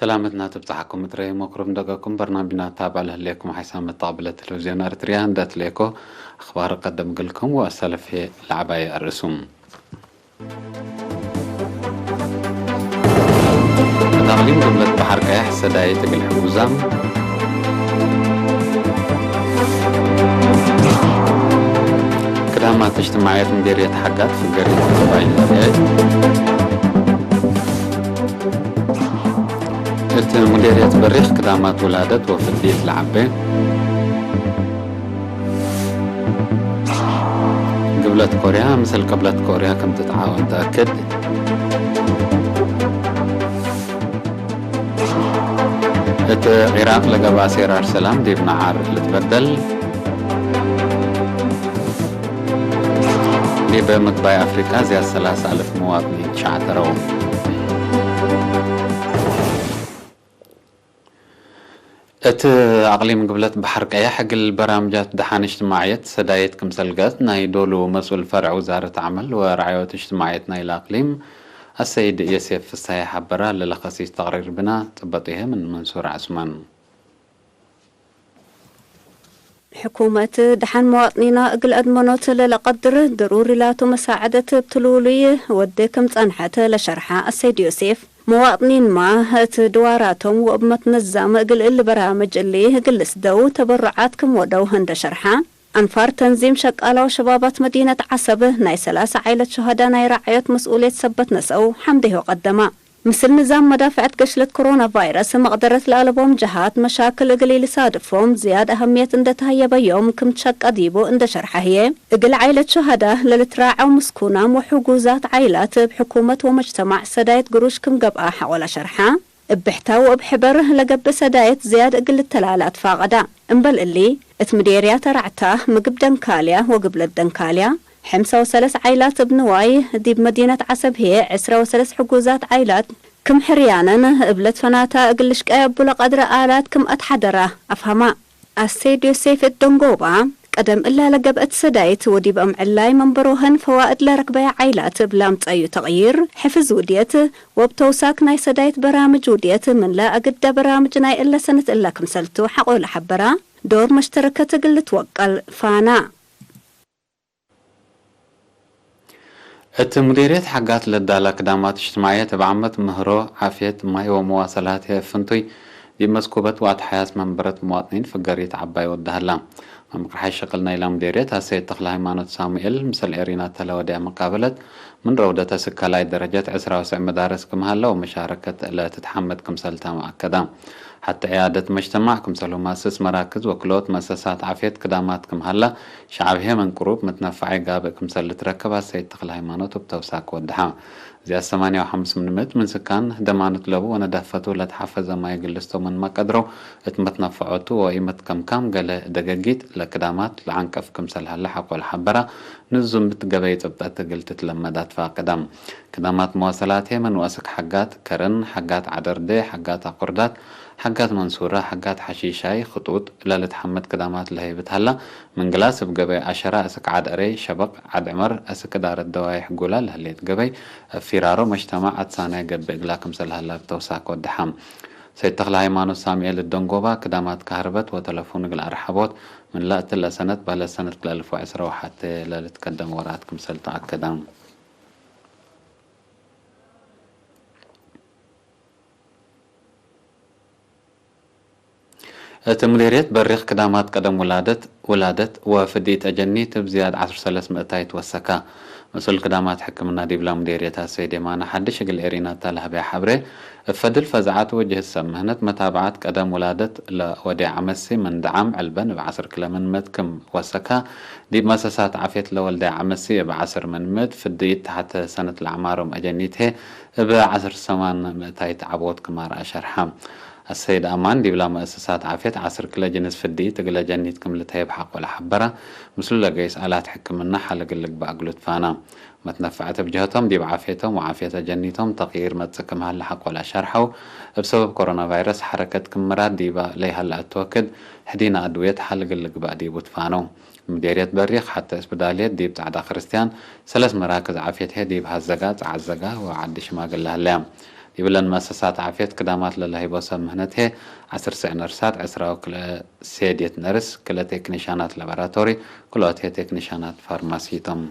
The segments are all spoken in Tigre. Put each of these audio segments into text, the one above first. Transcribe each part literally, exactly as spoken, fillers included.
ሰላመትና ትብጽሐኩም እትረይ ሞክሩም ደቀኩም በርናምጅና ታብዕ ለህሌኩም ሓይሳም መተቅብለ ቴሌቪዝዮን ኤረትርያ እንደ እትሌኮ አኽባር ቀደም እግልኩም ወአሰለፍ ህዬ ለዐባየ አርእሱም። እት አቅሊም ግብለት በሐር ቀያሕ ሰዳይት እግል ሕጉዛም። ክዳማት እጅትማዕየት ምዴርየት ሐጋት ፍገሪት ተባይን ለርአየ። እት ምዴርየት በሪክ ክዳማት ውላደት ወፍድይት ለዐቤ። ግብለት ኮርያ ምስል ቅብለት ኮርያ ክም ትትዓወን ተአክድ። እት ዒራቅ ለገብአ ሴራር ሰላም ዲብ ነዓር ልትበደል። ዲብ ምግባይ አፍሪቃ ዝያድ ሰላሳ አልፍ መዋጥኒን ሸዕተረው። እት አቅሊም ግብለት በሐር ቀያሕ እግል በራምጃት ደሓን እጅትማዕየት ሰዳይት ክምሰል ገአት ናይ ዶሉ መስኡል ፈርዕ ውዛረት ዐመል ወረዓዮት እጅትማዕየት ናይለ አቅሊም አሰይድ የሴፍ ፍሳዬ ሐበረ። ለለከሲስ ተቅሪር ብና ጽበጢሀ ምን መንሱር ዐስማን። ሕኩመት ደሐን መዋጥኒና እግል አድመኖት ለለቀድር ድሩሪ ላቱ መሳዐደት እብ ትሉሉይ ወዴ ክም ጸንሐት ለሸርሐ አሰይድ ዮሴፍ፣ መዋጥኒንማ እት ድዋራቶም ወእብ መትነዛም እግል እሊ በራምጅ እሊ እግል ልስደው ተበሩዓት ክም ወደው እንደ ሸርሐ፣ አንፋር ተንዚም ሸቃላ ወሸባባት መዲነት ዐሰብ ናይ ሰላሳ ዓይለት ሹሀዳ ናይ ረዓዮት መስኡልየት ሰበት ነሰው ሐምዴሆ ቀደማ። ምስል ንዛም መዳፍዐት ገሽለት ኮሮና ቫይረስ መቅደረት ለአለቦም ጀሃት መሻክል እግል ኢልሳድፎም ዝያድ አሀምየት እንደ ተሀየበዮም ክም ትሸቀ ዲቡ እንደ ሸርሐ ህዬ፣ እግል ዓይለት ሹሀዳ ለልትራዐው ምስኩናም ወሕጉዛት ዓይላት እብ ሕኩመት ወመጅተማዕ ሰዳይት ግሩሽ ክም ገብአ ሐቆለ ሸርሐ። እብ ብሕታ ወእብ ሕበር ለገብእ ሰዳይት ዝያድ እግል ልተላላ ትፋቀዳ። እምበል እሊ፣ እት ምዴርያት አርዕታ፣ ምግብ ደንካልያ ወግብለት ደንካልያ፣ ሕምሳ ወሰለስ ዓይላት እብ ንዋይ፣ ዲብ መዲነት ዐሰብ ህዬ ዕስራ ወሰለስ ሕጉዛት ዓይላት ክም ሕርያነን እብ ለትፈናታ እግል ልሽቀየ እቡ ለቀድረ አላት ክም አትሐደራ አፍሀማ። አሰይድ ዮሴፍ እት ደንጎባ፣ ቀደም እላ ለገብአት ሰዳይት ወዲብ አምዕላይ መንበሮሀን ፈዋእድ ለረክበያ ዓይላት እብ ለአምጸዩ ተቅይር፣ ሕፍዝ ውድየት፣ ወእብ ተውሳክ ናይ ሰዳይት በራምጅ ውድየት ምንለ አግደ በራምጅ ናይ እለ ሰነት እለ ክምሰልቱ ሐቆ ለሐበራ ዶር መሽተረከት እግል ልትወቀል ፋና። እት ሙዴርየት ሐጋት ለዳላ ክዳማት እጅትማዕየት እብ ዓመት ምህሮ፣ ዓፍየት፣ ማይ ወመዋሰላት ህዬ እብ ፍንቱይ ዲብ መስኩበት ወአትሓያስ መንበረት መዋጥኒን ፍገሪት ዐባይ ወደ ሀላ። መምቅርሓይ ሸቅል ናይላ ሙዴርየት አሰይድ ተክለሃይማኖት ሳሙኤል፣ ምስል ኤሪናተ ለወድያ መቃበለት፣ ምን ረውደት እስክ ካልኣይ ደረጀት ዕስራ ወሰዕ መዳርስ ክም ሀለ ወመሻረከት ለትትሐመድ ክምሰልታመ አከዳ። ሐቴ ዕያደት መጅተማዕ ክምሰልሁመ አስስ መራክዝ ወክልኦት መአሰሳት ዓፍየት ክዳማት ክም ሀላ፣ ሸዐብ ህዬ ምን ቅሩብ ምትነፈዐይ ጋብእ ክምሰል ልትረከብ አሰይድ ተክለሃይማኖት እብ ተውሳክ ወደሐ። ዝያድ ሰማንያ ወሐምስ ምን ምእት ምን ስካን ደማኑ እት ለቡ ወነዳፈቱ ለተሐፈዘ ማይ እግል ልስተው ምንመ ቀድረው እት መትነፈዖቱ ወኢመትከምካም ገሌ ደገጊት ለክዳማት ለዐንቀፍ ክምሰል ሀለ ሐቆ ለሐበራ፣ ንዙምት ገበይ ጽብጠት እግል ትትለመድ አትፋቅዳ። ክዳማት መዋሰላት ህዬ ምን ወአስክ ሐጋት ከረን፣ ሐጋት ዐደርዴ፣ ሐጋት አቁርዳት፣ ሐጋት መንሱረ፣ ሐጋት ሐሺሻይ፣ ክጡጥ ለልትሐመድ ክዳማት ለህይብት ሀላ፣ ምን ግላስ እብ ገበይ አሸራ እስክ ዐድ አሬ፣ ሸበቅ፣ ዐድ ዕመር፣ እስክ እዳረት ደዋይሕ ጉላ ለህሌት ገበይ፣ እብ ፊራሮ መጅተማዕ አትሳናይ ገብእ እግላ ክምሰል ሀላ እብ ተውሳክ ወደሐ። ሰይድ ተክለሃይማኖት ሳሙኤል እት ደንጎባ፣ ክዳማት ካህርበት ወተለፉን እግል አርሐቦት ምን ለእትለ ሰነት በህለት ሰነት ለአልፍ ወዕስራ ወሐቴ ለልትከደም ወራት ክምሰል ተአከደ። እት ምዴርየት በሪክ ክዳማት ቀደም ውላደት፣ ውላደት ወፍድኢት አጀኒት እብ ዝያድ ዐስር ሰለስ ምእታይ ትወሰካ። መስኡል ክዳማት ሕክምና ዲብላ ምዴርየት አሰይድ የማነ ሐድሽ እግል ኤሪናታ ለሀበያ ሐብሬ፣ እብ ፈድል ፈዝዐት ወጅህት ሰብ ምህነት መታብዐት ቀደም ውላደት ለወዴ ዐመሲ ምን ደዓም ዕልበን እብ ዐስር ክለ ምን ምእት ክም ወሰካ፣ ዲብ መሰሳት ዓፍየት ለወልደ ዐመሲ እብ ዐስር ምን ምእት፣ ፍድኢት ተሐተ ሰነት ለአዕማሮም አጀኒት ህዬ እብ ዐስር ሰማን ምእታይት ዐቦት ክም አርአ ሸርሐ። አሰይድ አማን ዲብላ መአሰሳት ዓፍየት ዐስር ክለ ጅንስ ፍድኢት እግለ ጀኒት ክም ልትሀይብ ሐቆ ለሐበረ፣ ምስሉ ለገይስ አላት ሕክምና ሐል እግል ልግበእ እግሉ ትፋና። መትነፈዐት እብ ጀህቶም ዲብ ዓፍየቶም ወዓፍየት አጀኒቶም ተቅይር መጽእ ክም ሀለ ሐቆ ለአሸርሐው፣ እብ ሰበብ ኮሮና ቫይረስ ሐረከት ክም ምራድ ዲበ ለይሀለ አትወክድ፣ ሕዲነ አድውየት ሐል እግል ልግበእ ዲቡ ትፋነው። ምዴርየት በሪክ ሐተ እስብዳልየት ዲብ ጸዕዳ ክርስትያን፣ ሰለስ መራክዝ ዓፍየት ህዬ ዲብ ሐዘጋ፣ ጸዓዘጋ ወዐዲ ሽማግለ ሀለያ። ዲብለን መአሰሳት ዓፍየት ክዳማት ለለሀይቦ ሰብ ምህነት ህዬ፣ ዐስር ስዕ ነርሳት፣ ዕስራ ወክልኤ ሴድየት ነርስ፣ ክልኤ ቴክኒሻናት ላቦራቶሪ፣ ክልኦት ህዬ ቴክኒሻናት ፋርማሲ ቶም።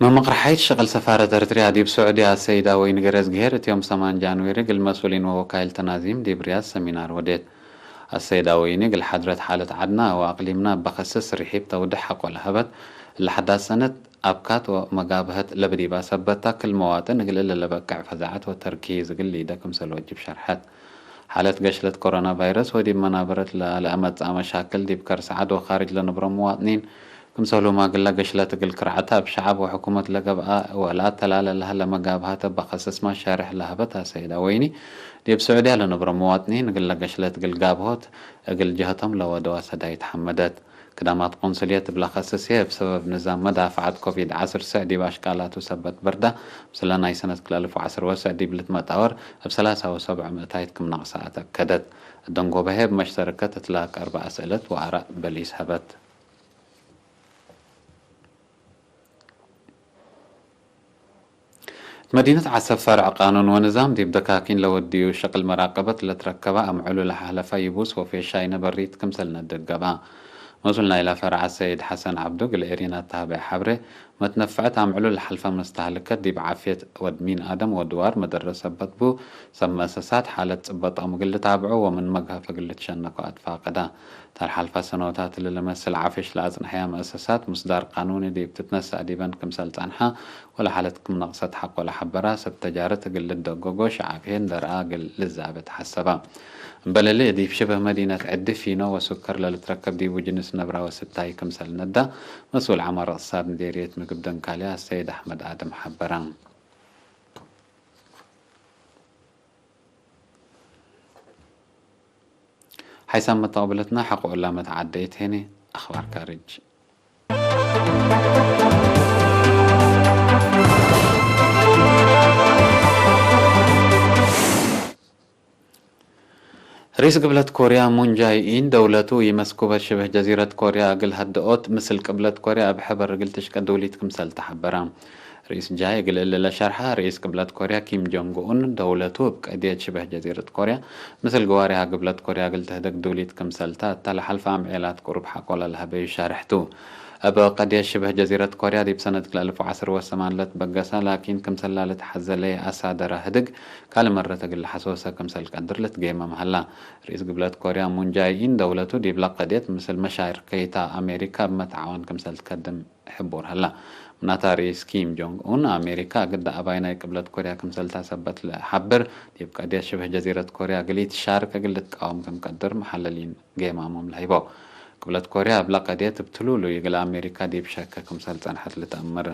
መመቅረሓይት ሸቅል ሰፋረት ኤረትርያ ዲብ ስዑድያ አሰይድ አወይኒ ገረዝግሄር እት ዮም ሰማን ጃንዌሪ እግል መስኡሊን ወወካይል ተናዚም ዲብ ርያድ ሰሚናር ወዴት። አሰይድ አወይኒ እግል ሓድረት ሓለት ዐድና ወአቅሊምና እበ ከስስ ርሒብ ተውድሕ ሐቆ ለሀበት፣ እለ ሐዳስ ሰነት አብካት ወመጋብሀት ለብዲባ ሰበት ታ ክል መዋጥን እግል እለ ለበቅዕ ፈዛዐት ወተርኪዝ እግል ሊደ ክምሰል ወጅብ ሸርሐት። ሓለት ገሽለት ኮሮና ቫይረስ ወዲብ መናበረት ለለአመጽአ መሻክል ዲብ ከርስ ዐድ ወካርጅ ለነብሮ መዋጥኒን ክምሰልሁመ እግለ ገሽለት እግል ክርዐተ እብ ሸዐብ ወሕኩመት ለገብአ ወለአተላለ ለሀለ መጋብሀት እበ ከስስ ማሻርሕ ለሀበት አሰይድ አወይኒ፣ ዲብ ስዑድያ ለነብሮ መዋጥኒን እግለ ገሽለት እግል ጋብሆት እግል ጀሀቶም ለወደወ ሰዳይት ሐመደት። ክዳማት ቆንስልየት እብ ለከስስ ህዬ፣ እብ ሰበብ ንዛም መዳፍዐት ኮቪድ ዐስር ስዕ ዲብ አሽቃላቱ ሰበት በርዳ፣ ምስለ ናይ ሰነት ክልኤ አልፍ ወዐስር ወስዕ ዲብ ልትመጣወር እብ ሰላሳ ወሰብዕ ምእታይት ክም ነቅሰ አተአከደት። እደንጎበ ህዬ እብ መሽተረከት እትላክ አርበዕ አስእለት ወአራእ በሊስ ሀበት። መዲነት ዐሰብ ፈርዕ ቃኑን ወንዛም ዲብ ደካኪን ለወድዩ ሸቅል መራቀበት ለትረከበ አምዕሉ ለሐለፈ ይቡስ ወፌሻይ ነበሪት ክምሰል ነድር ገብአ። መስኡል ናይላ ፈርዕ አሰይድ ሐሰን ዐብዱ እግል ኤሪና ተሀበ ሐብሬ፣ መትነፈዐት አምዕሉ ለሐልፈ መስተህልከት ዲብ ዓፍየት ወድ ሚን አደም ወድዋር መደረ ሰበት ቡ፣ ሰብ መአሰሳት ሓለት ጽበጦም እግል ልታብዑ ወምን መግሀፍ እግል ልትሸነኮ አትፋቀዳ። ተ ለሐልፈ ሰኖታት እሊ ለመስል ዓፍሽ ለአጽንሐያ መአሰሳት፣ ምስዳር ቃኑኒ ዲብ ትትነሰእ ዲበን ክምሰል ጸንሐ፣ ወለሓለት ክም ነቅሰት ሐቆ ለሐበራ፣ ሰብ ተጃረት እግል ልደጎጎ፣ ሸዐብ ህዬ እንዴ ረአ እግል ልዛበ ተሐሰበ። እምበል እሊ፣ ዲብ ሽብህ መዲነት ዕዲ ፊኖ ወሱከር ለልትረከብ ዲቡ ጅንስ ነብራ ወስታይ ክምሰል ነዳ፣ መስኡል ዐማር እቅትሳድ ምዴርየት ምግብ ደንካልያ አሰይድ አሕመድ አደም ሐበረ። ሓይሳም መተቅብለትና ሐቆ እላ መትዓደይት ሄኒ። አኽባር ካርጅ። ርኢስ ግብለት ኮርያ ሙን ጃይ ኢን፣ ደውለቱ ኢመስኩበት ሽብህ ጀዚረት ኮርያ እግል ሀድኦት፣ ምስል ቅብለት ኮርያ እብ ሕበር እግል ትሽቀ ዱሊት ክምሰል ተሐበረ። ርኢስ ጃይ እግል እሊ ለሸርሐ፣ ርኢስ ቅብለት ኮርያ ኪም ጆንግ ኡን፣ ደውለቱ እብ ቀድየት ሽብህ ጀዚረት ኮርያ፣ ምስል ግዋሬሃ ግብለት ኮርያ እግል ትህደግ ዱሊት ክምሰልተ፣ እተ ለሐልፈ አምዔላት ቅሩብ ሐቆ ለለሀበዩ ሻርሕቱ። እብ ቀድየት ሽብህ ጀዚረት ኮርያ ዲብ ሰነት ክልኤ አልፍ ወዐስር ወሰማን ለትበገሰ፣ ላኪን ክምሰል ላልትሐዘለየ አሳደረ ህድግ፣ ካልእ መረት እግል ለሐሶሰ ክምሰል ቀድር ልትጌመም ሀላ። ርኢስ ግብለት ኮርያ ሙን ጃይ ኢን፣ ደውለቱ ዲብለ ቀድየት ምስል መሻርከይታ አሜሪካ እብ መትዓወን ክምሰል ትከድም ሕቡር ሀላ። ምናተ፣ ርኢስ ኪም ጆንግ ኡን፣ አሜሪካ እግል ደአባይ ናይ ቅብለት ኮርያ ክምሰልታ ሰበት ለሐብር፣ ዲብ ቀድየት ሽብህ ጀዚረት ኮርያ እግል ኢትሻርክ እግል ልትቃወም ክም ቀድር መሐለሊን ጌማሞም ለሀይበው። ቅብለት ኮርያ እብለ ቀድየት እብ ትሉሉይ እግል አሜሪካ ዲብ ሸከ ክምሰል ጸንሐት ልትአመር።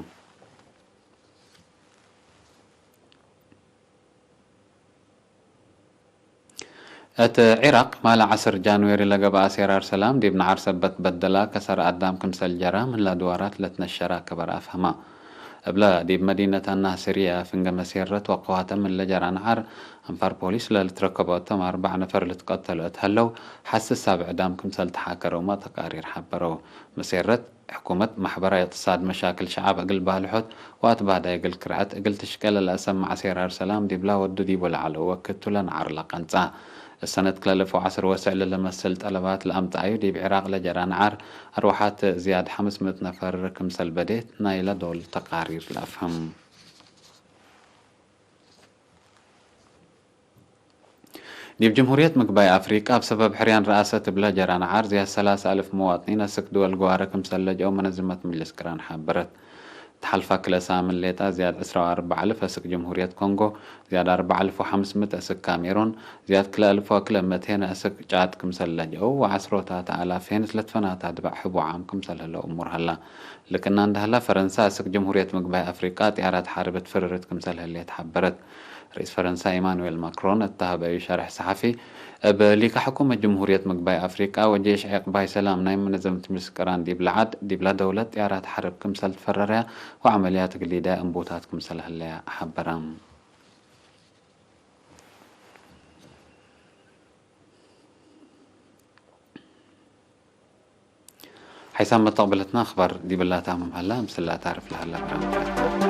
እት ዒራቅ፣ ማለ ዐስር ጃንዌሪ ለገብአ ሴራር ሰላም ዲብ ነዓር ሰበት በደላ ከሰር አዳም ክምሰል ጀራ ምን ለድዋራት ለትነሸራ ከበር አፍሀማ። እብለ፣ ዲብ መዲነት አናስርየ ፍንገ መሴረት ወቀዋተ ምን ለጀራ ነዓር፣ አንፋር ፖሊስ ለልትረከቦ እቶም አርበዕ ነፈር ልትቀተሉ እት ሀለው፣ ሐስስ ሳብዕ ዳም ክምሰል ተሓከረውመ ተቃሪር ሐበረው። መሴረት፣ ሕኩመት፣ ማሕበራይ እቅትሳድ መሻክል ሸዐብ እግል ባልሖት ወአትባዳይ እግል ክርዐት እግል ትሽቀለ ለአሰምዐ ሴራር ሰላም ዲብላ ወዱ ዲቡ ለዐለው ወክድ ቱ ለነዓር ለቀንጸ። እሰነት ክልኤ አልፍ ወዐስር ወስዕ ለለመስል ጠለባት ለአምጠአዩ ዲብ ዒራቅ ለጀራ ነዓር አርወሓት ዝያድ ሐምስ ምእት ነፈር ክምሰል በዴት ናይለ ዶል ተቃሪር ለአፍህም። ዲብ ጅምሁርየት ምግባይ አፍሪቃ፣ እብ ሰበብ ሕርያን ረአሰት እብለ ጀራ ነዓር፣ ዝያድ ሰላሰ አልፍ መዋጥኒን አስክ ድወል ግዋረ ክምሰል ለጅአው መነዝመት ምጅልስ ቅራን ሐበረት። እት ሐልፋ ክለ ሳምን ሌጣ፣ ዝያድ ዕስራ ወአርበዕ አልፍ አስክ ጅምሁርየት ኮንጎ፣ ዝያድ አርበዕ አልፍ ወሐምስ ምእት አስክ ካሜሩን፣ ዝያድ ክለ አልፍ ወክለ ምእቴን አስክ ጫድ ክምሰል ለጅአው፣ ወዐስሮታት አላፍ ሄን እት ለትፈናተ አድባዕ ህቡዕ ዓም ክምሰል ህለው እሙር ሀላ። ልክና እንደ ሀላ፣ ፈረንሳ አስክ ጅምሁርየት ምግባይ አፍሪቃ፣ ጥያራት ሐርብ እት ፍርርት ክምሰል ህሌት ሐበረት። ርኢስ ፈረንሳ ኢማኑኤል ማክሮን እተ ሀበዩ ሸርሕ ሰሓፊ፣ እብ ሊከ ሕኩመት ጅምሁርየት ምግባይ አፍሪቃ ወጄሽ ዔቅባይ ሰላም ናይ መነዘመት ምጅልስ ቅራን ዲብለ ዐድ፣ ዲብለ ደውለት ጥያራት ሐርብ ክምሰል ትፈረረያ ወዐመልያት እግል ሊደያ እንቡታት ክምሰል ህለያ ሐበረ። ሓይሳም መተቅብለትና አክባር ዲብላ ታምም ሀላ፣ ምስላ ታርፍ ለሀላ ብራም።